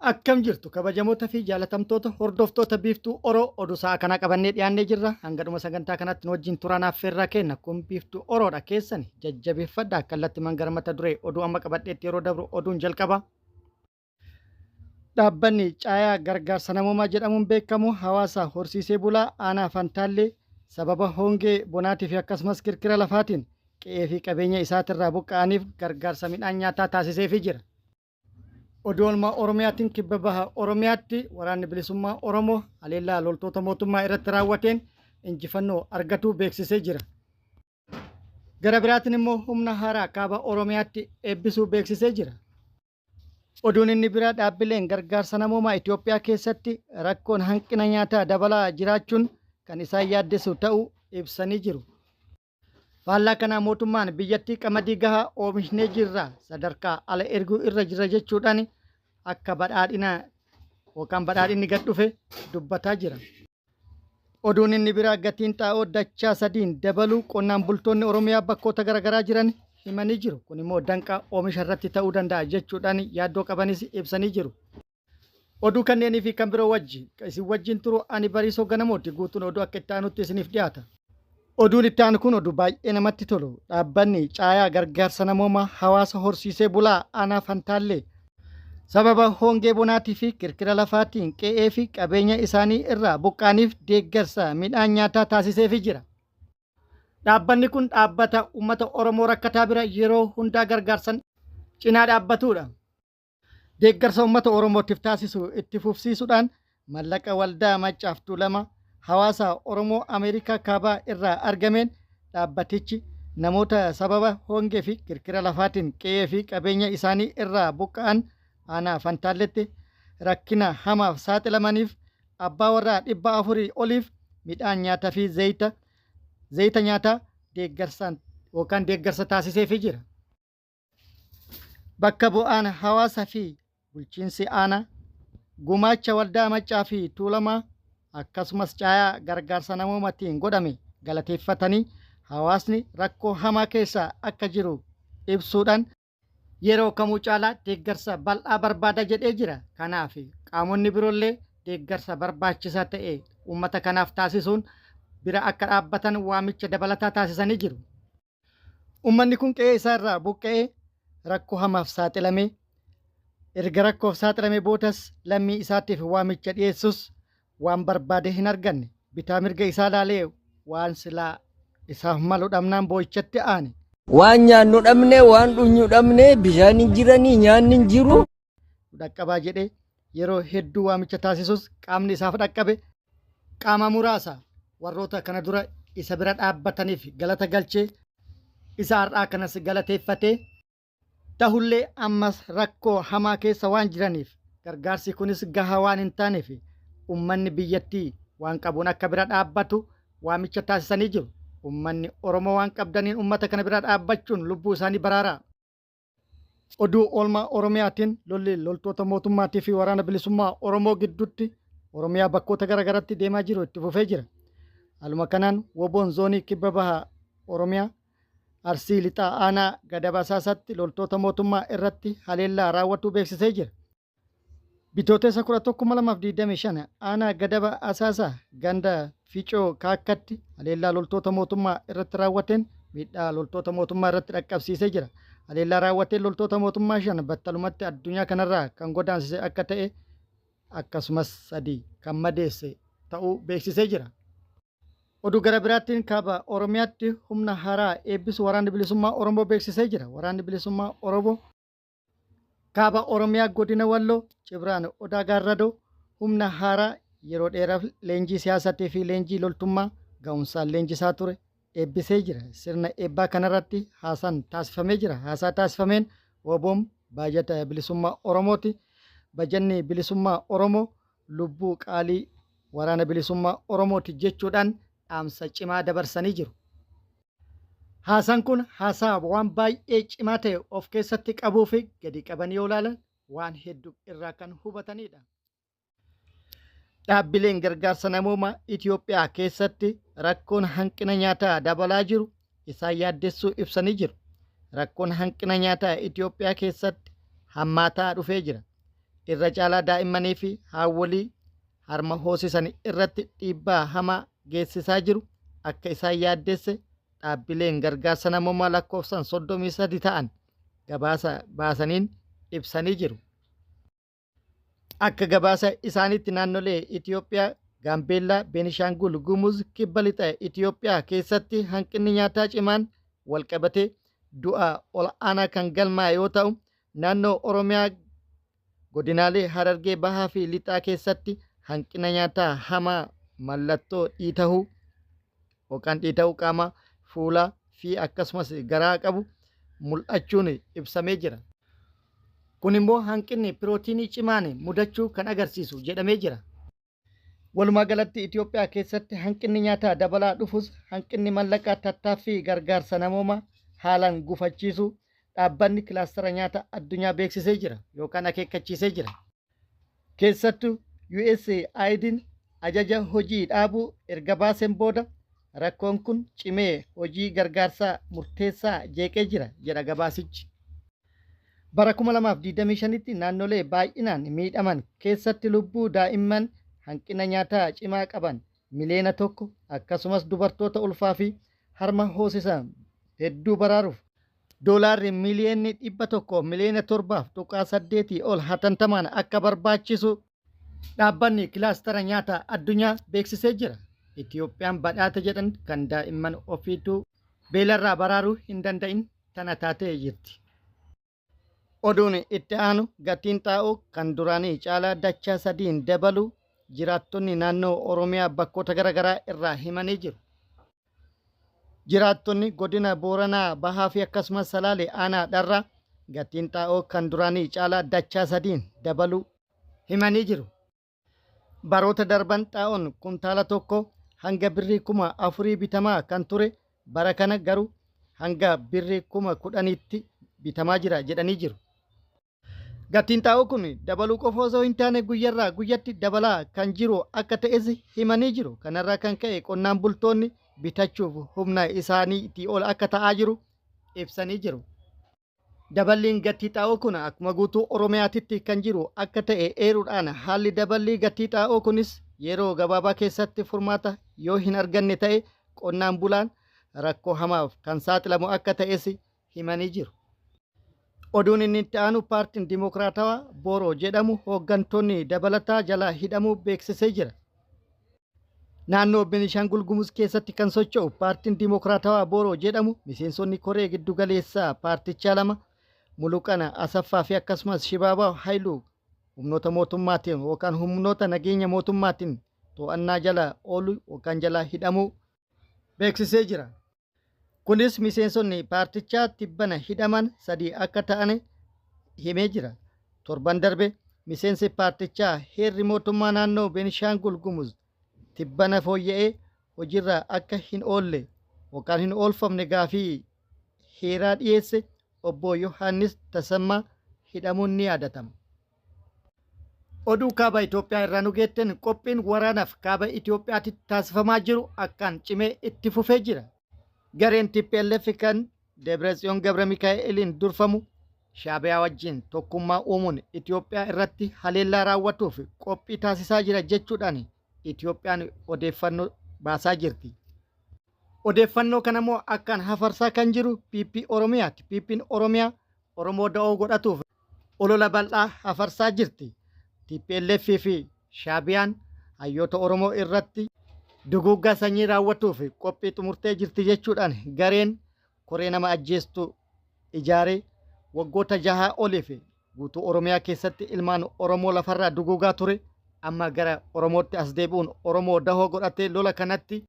Akkam jirtu kabajamoota fi jaalatamtoota hordoftoota Biiftuu Oro oduu sa'a kanaa qabannee dhiyaannee jirra. Hanga dhuma sagantaa kanaatti nu wajjin turaa naaf affeerraa kenna. Kun Biiftuu Oroodha keessan jajjabeeffadha. Kallattimaan gara mata duree oduu amma qabadheetti yeroo dabru oduun jalqaba. Dhaabbanni Caayaa Gargaarsa Namoomaa jedhamuun beekamu hawaasa horsiisee bulaa aanaa Fantaallee sababa hongee bonaatii fi akkasumas kirkira lafaatiin qe'ee fi qabeenya isaatirraa buqqa'aniif gargaarsa midhaan nyaataa taasiseefii jira. Oduu oolmaa Oromiyaatiin kibba baha Oromiyaatti waraanni bilisummaa Oromoo haleellaa loltoota mootummaa irratti raawwateen injifannoo argatuu beeksisee jira. Gara biraatiin immoo humna haaraa kaaba Oromiyaatti eebbisuu beeksisee jira. Oduun inni biraa dhaabbileen gargaarsa namoomaa Itoophiyaa keessatti rakkoon hanqina nyaataa dabalaa jiraachuun kan isaan yaaddessu ta'uu ibsanii jiru. Faallaa kanaa mootummaan biyyattii qamadii gahaa oomishnee jirra sadarkaa ala erguu irra jirra jechuudhaan akka badhaadhina yookaan badhaadhinni gad dhufe dubbataa jira. Oduun inni biraa gatiin xaa'oo dachaa sadiin dabaluu qonnaan bultoonni Oromiyaa bakkoota garaagaraa jiran himanii jiru. Kun immoo danqaa oomisha irratti ta'uu danda'a jechuudhaan yaaddoo qabanis ibsanii jiru. Oduu kanneenii fi kan biroo wajji isin wajjin turu ani Bariisoo Ganamooti. Guutuun oduu akka itti aanutti isiniif dhiyaata. Oduun itti aanu kun oduu baay'ee namatti tolu. Dhaabbanni Caayaa Gargaarsa Namoomaa hawaasa horsiisee bulaa aanaa Fantaallee sababa hongee bonaatii fi kirkira lafaatiin qe'ee fi qabeenya isaanii irraa buqqa'aniif deeggarsa midhaan nyaataa taasiseefii jira. Dhaabbanni kun dhaabbata uummata Oromoo rakkataa bira yeroo hundaa gargaarsan cinaa dhaabbatudha. Deeggarsa uummata Oromootiif taasisu itti fufsiisuudhaan mallaqa Waldaa Maccaaf Tuulama hawaasa Oromoo Ameerikaa Kaabaa irraa argameen dhaabbatichi namoota sababa hongee fi kirkira lafaatiin qe'ee fi qabeenya isaanii irraa buqqa'an aanaa Fantaalletti rakkina hamaaf saaxilamaniif abbaa warraa 400 oliif midhaan nyaataa fi zayita zayita nyaataa deeggarsaan yookaan deeggarsa taasiseefii jira. Bakka bu'aan hawaasa fi bulchiinsi aanaa gumaacha Waldaa Maccaa fi Tuulamaa akkasumas caayaa gargaarsa namoomatiin godhame galateeffatanii hawaasni rakkoo hamaa keessa akka jiru ibsuudhaan yeroo kamuu caalaa deeggarsa bal'aa barbaada jedhee jira. Kanaaf qaamonni biroollee deeggarsa barbaachisaa ta'e uummata kanaaf taasisuun bira akka dhaabbatan waamicha dabalataa taasisanii jiru. Uummanni kun qe'ee isaa irraa buqqa'ee rakkoo hamaaf saaxilamee erga rakkoof saaxilamee boodas lammii isaatiif waamicha dhiyeessus waan barbaade hin arganne. Bitaa mirga isaa laalee waan silaa isaaf malu dhabnaan boo'ichatti aane. Waan nyaannu dhabne, waan dhunyu dhabne, bishaan hin jiranii, nyaanni hin jiru. Nu dhaqqabaa jedhee yeroo hedduu waamicha taasisus qaamni isaaf dhaqqabe qaama muraasa warroota kana dura isa bira dhaabbataniif galata galchee isa har'aa kanas galateeffatee tahullee ammas rakkoo hamaa keessa waan jiraniif gargaarsi kunis gahaa waan hin taaneef ummanni biyyattii waan qabuun akka bira dhaabbatu waamicha taasisanii jiru. Ummanni Oromoo waan qabdaniin ummata kana bira dhaabbachuun lubbuu isaanii baraaraa. Oduu oolmaa Oromiyaatiin lolli loltoota mootummaatii fi waraana bilisummaa Oromoo gidduutti Oromiyaa bakkoota garaagaraatti deemaa jiru itti fufee jira. Haaluma kanaan WBOn zoonii kibba baha Oromiyaa Arsii lixaa aanaa Gadab Asaasaatti loltoota mootummaa irratti haleellaa raawwatuu beeksisee jira. Bitootessa 11,2025 aanaa Gadaba Asaasaa ganda Ficoo Kaakkatti haleellaa loltoota mootummaa irratti raawwateen miidhaa loltoota mootummaa irratti dhaqqabsiisee jira. Haleellaa raawwateen loltoota mootummaa 5 battalumatti addunyaa kanarraa kan godaansise akka ta'e akkasumas 3 kan madeesse ta'uu beeksisee jira. Oduu gara biraattiin kaaba Oromiyaatti humna haaraa eebbisu Waraanni Bilisummaa Oromoo beeksisee jira. Waraanni Bilisummaa Oromoo Kaaba Oromiyaa Godina Walloo Cibraan Odaa Gaarradoo humna haaraa yeroo dheeraaf leenjii siyaasatii fi leenjii loltummaa ga'umsaan leenjisaa ture eebbisee jira. Sirna eebbaa kanarratti haasaan taasifamee jira. Haasaa taasifameen WBOn baajata bilisummaa Oromooti. Bajanni bilisummaa Oromoo lubbuu qaalii waraana bilisummaa Oromooti jechuudhaan dhaamsa cimaa dabarsanii jiru. Haasaan kun haasaa waan baay'ee cimaa ta'e of keessatti qabuu fi gadi qabanii yoo ilaalan waan hedduu irraa kan hubatanidha. Dhaabbileen gargaarsa namoomaa Itoophiyaa keessatti rakkoon hanqina nyaataa dabalaa jiru isaan yaaddessuu ibsanii jiru. Rakkoon hanqina nyaataa Itoophiyaa keessatti hammaataa dhufee jira. irra caalaa daa'immanii fi haawwolii harma hoosisan irratti dhiibbaa hamaa geessisaa jiru akka isaan yaaddesse dhaabbileen gargaarsa namoomaa lakkoofsan 33 ta'an gabaasa baasaniin ibsanii jiru. Akka gabaasa isaaniitti naannolee Itiyoophiyaa Gaambeellaa, Beenishaangul Gumuz, Kibba Lixa Itiyoophiyaa keessatti hanqinni nyaataa cimaan walqabatee du'a ol'aanaa kan galmaa'e yoo ta'u, naannoo Oromiyaa godinaalee Harargee Bahaa fi Lixaa keessatti hanqina nyaataa hamaa mallattoo dhiitahuu yookaan dhiita'uu qaamaa, fuulaa fi akkasumas garaa qabu mul'achuun ibsamee jira. Kun immoo hanqinni pirootiinii cimaan mudachuu kan agarsiisu jedhamee jira. Walumaa galatti Itiyoophiyaa keessatti hanqinni nyaataa dabalaa dhufus hanqinni mallaqaa tattaaffii gargaarsa namoomaa haalaan gufachiisuu dhaabbanni kilaastara nyaata addunyaa beeksisee jira yookaan akeekkachiisee jira. Keessattuu USAIDn ajaja hojii dhaabuu erga baaseen booda rakkoon kun cimee hojii gargaarsaa murteessaa jeeqee jira jedha gabaasichi. Bara 2025tti naannolee baay'inaan miidhaman keessatti lubbuu daa'imman hanqina nyaataa cimaa qaban miliyoona 1 akkasumas dubartoota ulfaa fi harma hoosisan hedduu baraaruuf doolaarri miiliyoonni 100 miliyoona 7.8 ol hatantamaan akka barbaachisu dhaabbanni Kilaastara Nyaata Addunyaa beeksisee jira. Itiyoophiyaan badhaate jedhan kan daa'imman ofiituu beelarraa baraaruu hin danda'in tana taatee jirti. Oduun itti aanu gatiin xaa'oo kan duraanii caalaa dachaa sadiin dabaluu jiraattonni naannoo Oromiyaa bakkoota gara garaa irraa himanii jiru. Jiraattonni godina Booranaa Bahaa fi akkasumas Salaalee aanaa Dharraa gatiin xaa'oo kan duraanii caalaa dachaa sadiin dabaluu himanii jiru. Baroota darban xaa'oon kuntaala tokko hanga birrii 4000 bitamaa kan ture bara kana garuu hanga birrii 10,000tti bitamaa jira jedhanii jiru. Gatiin xaa'oo kun dabaluu qofa osoo hin taane guyyarraa guyyatti dabalaa kan jiru akka ta'es himanii jiru. Kanarraa kan ka'e qonnaan bultoonni bitachuuf humna isaaniitii ol akka ta'aa jiru ibsanii jiru. Daballiin gatii xaa'oo kun akkuma guutuu Oromiyaatitti kan jiru akka ta'e eeruudhaan haalli daballii gatii xaa'oo kunis yeroo gabaabaa keessatti furmaata yoo hin arganne ta'e qonnaan bulaan rakkoo hamaaf kan saaxilamu akka ta'es himanii jiru. Oduun inni itti aanu paartiin Dimookiraatawaa Booroo jedhamu hooggantoonni dabalataa jalaa hidhamuu beeksisee jira. Naannoo Benishaangul Gumuz keessatti kan socho'u Paartiin Dimookiraatawaa Booroo jedhamu miseensonni koree giddugaleessaa paartichaa lama Muluqana Asaffaa fi akkasumas Shibaabaa Hayiluu humnoota mootummaatiin yookaan humnoota nageenya mootummaatiin to'annaa jala oolu yookaan jalaa hidhamuu beeksisee jira. Kunis miseensonni paartichaa tibbana hidhaman sadii akka ta'an himee jira. Torban darbe miseensi paartichaa heerri mootummaa naannoo Beenishaangul Gumuz tibbana fooyya'ee hojiirra akka hin oolle yookaan hin oolfamne gaafii heeraa dhiyeesse obbo Yohaannis Tasammaa hidhamuun ni yaadatama. Oduu Kaaba Itoophiyaa irraa nu geetten qophiin waraanaaf Kaaba Itoophiyaatti taasifamaa jiru akkaan cimee itti fufee jira. Gareen tplf kan Debretsiyoon Gabramikaa'eliin durfamu Shaabiyaa wajjin tokkummaa uumuun Itoophiyaa irratti haleellaa raawwatuuf qophii taasisaa jira jechuudhaan Itoophiyaan odeeffannoo baasaa jirti. Odeeffannoo kanammoo akkaan hafarsaa kan jiru PP Oromiyaati. PPn Oromiyaa Oromoo da'oo godhatuuf olola bal'aa hafarsaa jirti. Tplf fi Shaabiyaan hayyoota Oromoo irratti duguuggaa sanyii raawwatuuf qophii xumurtee jirti jechuudhaan gareen koree nama ajjeestu ijaaree waggoota jahaa oliif guutuu Oromiyaa keessatti ilmaan Oromoo lafarraa duguugaa ture amma gara Oromootti as deebi'uun Oromoo dahoo godhatee lola kanatti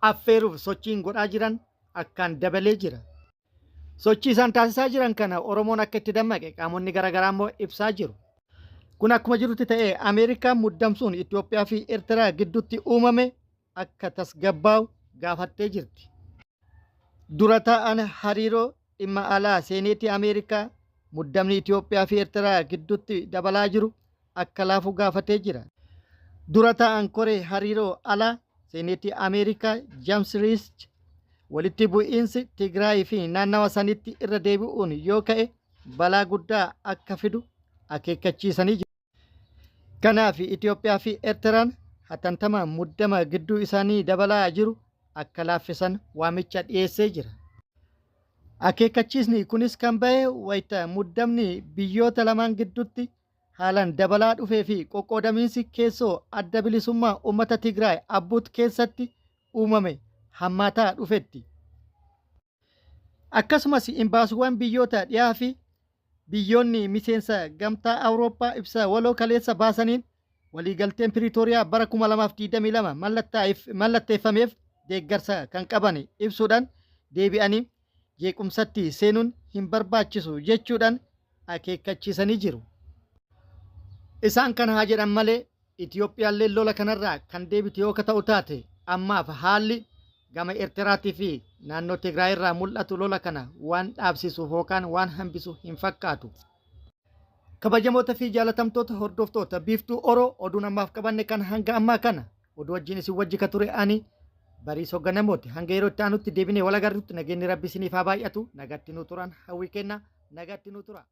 affeeruuf sochiin godhaa jiran akkaan dabalee jira. Sochii isaan taasisaa jiran kana Oromoon akka itti dammaqe qaamonni garaagaraa immoo ibsaa jiru. Kun akkuma jirutti ta'ee Ameerikaan muddamsuun Itoophiyaa fi Eertiraa gidduutti uumame akka tasgabbaa'u gaafattee jirti. Dura taa'aan hariiroo dhimma alaa Seeneetii Ameerikaa muddamni Itoophiyaa fi Eertiraa gidduutti dabalaa jiru akka laafu gaafatee jira. Dura taa'aan koree hariiroo alaa Seeneetii Ameerikaa James Risch walitti bu'iinsi Tigraay fi naannawa sanitti irra deebi'uun yoo ka'e balaa guddaa akka fidu akeekkachiisanii jiru. Kanaaf Itoophiyaa fi Eertiraan hatantamaan muddama gidduu isaanii dabalaa jiru akka laaffisan waamicha dhiyeessee jira. Akeekkachiisni kunis kan bahe wayita muddamni biyyoota lamaan gidduutti haalaan dabalaa dhufee fi qoqqoodamiinsi keessoo Adda Bilisummaa Uummata Tigraay Abbuut keessatti uumame hammaataa dhufetti. Akkasumas imbaasiiwwan biyyoota dhiyaa fi biyyoonni miseensa Gamtaa Awurooppaa ibsa waloo kaleessa baasaniin waliigalteen Piriitooriyaa bara 2022 mallatteeffameef deeggarsa kan qaban ibsuudhaan deebi'anii jeequmsatti seenuun hin barbaachisu jechuudhaan akeekkachiisanii jiru. Isaan kana haa jedhan malee Itiyoophiyaalleen lola kanarraa kan deebite yoo ka ta'u taate ammaaf haalli gama Ertiraatii fi naannoo Tigraay irraa mul'atu lola kana waan dhaabsisu hookaan waan hambisu hin fakkaatu. Kabajamoota fi jaalatamtoota hordoftoota Biiftuu Oro oduun ammaaf qabanne kan hanga ammaa kana. Oduu wajjin isin wajji ka ture ani Bariisoo Ganamooti. Hanga yeroo itti aanutti deebinee wal agarrutti nageenyi Rabbi isiniif haa baay'atu. Nagatti nuu turan hawwii kenna. Nagatti nuu tura.